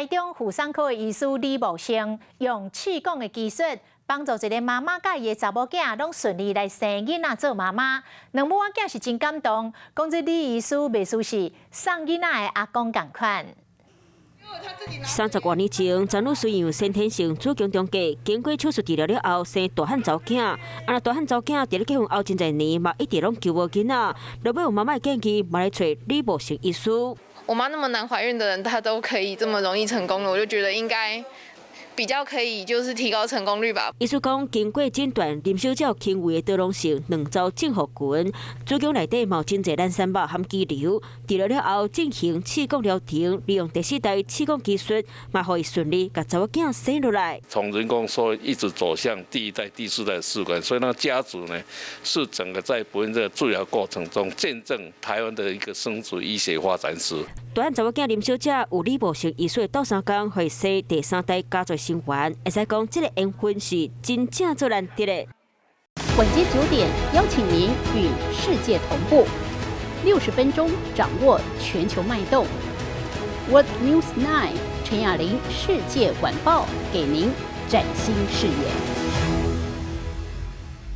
中婦產科的醫師李茂生用試管的技術，幫助一个媽媽佮伊的查某囝攏順利來生囡仔做媽媽。兩母仔囝是真感動，講這李醫師袂輸是送囡仔的阿公仝款。30外年前，張女士因先天性子宮中隔，經過手術治療了後，生大漢查某囝。啊，若大漢查某囝佇咧結婚後真濟年，嘛一直攏求無囡仔。落尾有媽媽的建議，嘛來揣李茂生醫師。我媽那麼難懷孕的人，她都可以這麼容易成功了，我就覺得應該比較可以，就是提高成功率吧。醫師講，經過診斷，林小姐有輕微的多囊性卵巢症候群，子宮內底嘛有真濟難產肉含肌瘤。治療了後進行試管療程，利用第四代試管技術，嘛予伊順利共查某囝生落來。從人工受孕一直走向第一代、第四代試管，所以那個家族呢，是整個在不孕這個治療過程中，見證台灣的一個生殖醫學發展史。大漢查某囝林小姐有李茂生醫師鬥相共，會生第三代家族成員，會使講這个緣分是真正足難得的。晚間9點，邀請您與世界同步，60分鐘掌握全球脈動。World News 9 陳雅玲世界晚報，給您嶄新視野。